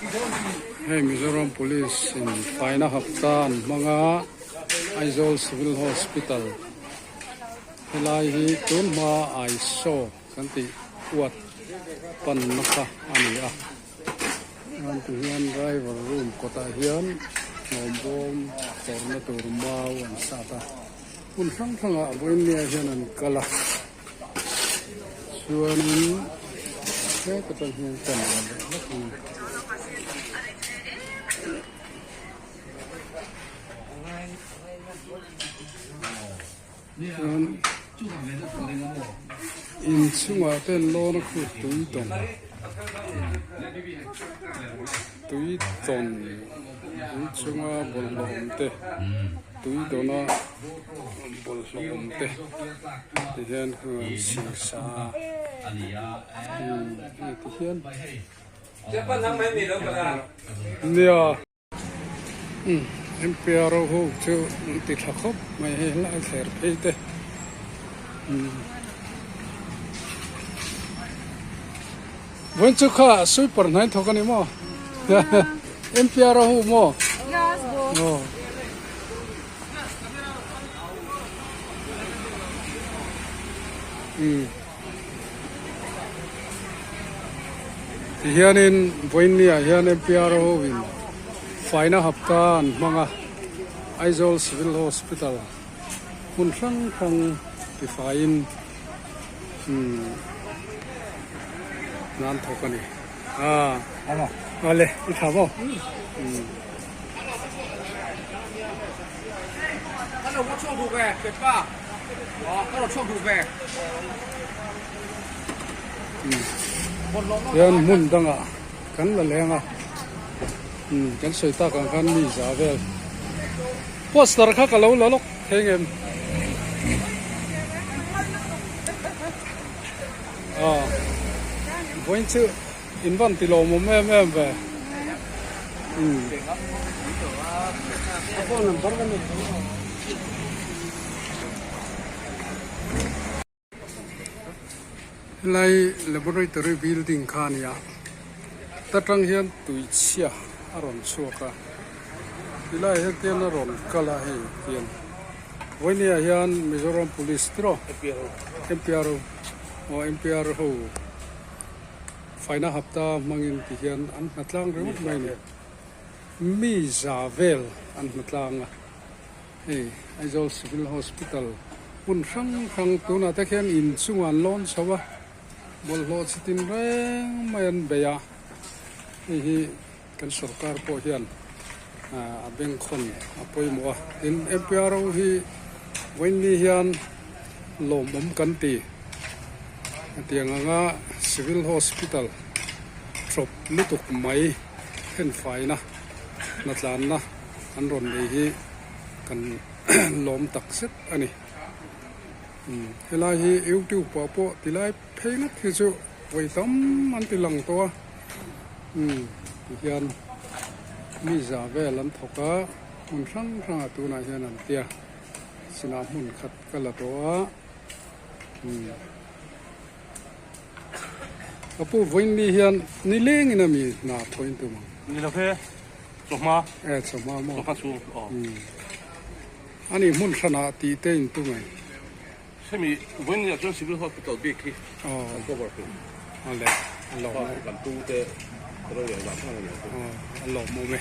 Hei Mizoram Police in faina hapta an hmang a, Aizawl Civil Hospital helai hi tun hma Aisaw kan tih uat panna kha a ni a. Chuan ti hian driver room kawtah hian hnawm bawm kawrna tur mau an sat a, hmun hrang hrangah a vawinia hian an kal a. Chuanin heta tang hian kan la leh hlek ang. Chuan inchungah ten lawn a khut tui tawn tui tawn inchunga bawlhhlawh awm te tui dawna bawlhhlawh awm te ti hian an singsa a hei ti hian nia MPR ho chu an ti tha khawp mai hei helai thler phei te vawiin chu kha sweeper hnai thawk a ni maw MPR ho maw aw. Tihianin vawiinniah hian MPR hoin faina hapta an hmang a, Aizawl Civil Hospital hmun hrang hrang tifaiin hna an thawk a ni. Awle i tha maw? Hian hmun dangah kan la leng a kan sawi tak ang khan mi za vel poster kha ka lo la lawk thei ngem a vawiin chu in van ti lawmawm em em ve umm. Helai laboratory building kha a ni a ta tang hian tui chhia a rawn chhuak a tilai ah hian a rawn kal a hei hian vawinia hian Mizoram Police tiraw MPR ho aw MPR ho faina hapta hmangin ti hian an hna tlang ringawt mai a ni mi za vel an hna tlang a hei Aizawl Civil Hospital hmun hrang hrang tunah te khian inchungah an lawn chho a bawlhhlawh chi tin reng mai an bei a hei hi. Kan sorkar pawh hian a bengkhawn a pawimawh a, tin MPRO hi vawiinni hian lawmawm kan ti. Hetiang anga Civil Hospital tawp lutuk mai thenfaina hnatlanna an rawn nei hi kan lawm tak zet a ni. Helai hi YouTube ah pawh tilai phei ngawt hi chu vawi tam an ti lang tawh a. Umm ti hian mi za vel an thawk a hmun hrang hrang ah tunah hian an tia sinah hmun khat ka la tawh a umm ka pu vawiin ni hian ni lengin ami hna thawiin tum ang. Ni lo ve chawhma. E chawhma maw. Chawhma chhung aw. Umm ani hmun hranah tih te in tum ang. Hemi vawiin ni ah chuan Civil Hospital bik hi an cover thei. Awle a lawm awm. Kan tu te ro leh vang vang a ni ang chu. Aw a lawm awm e.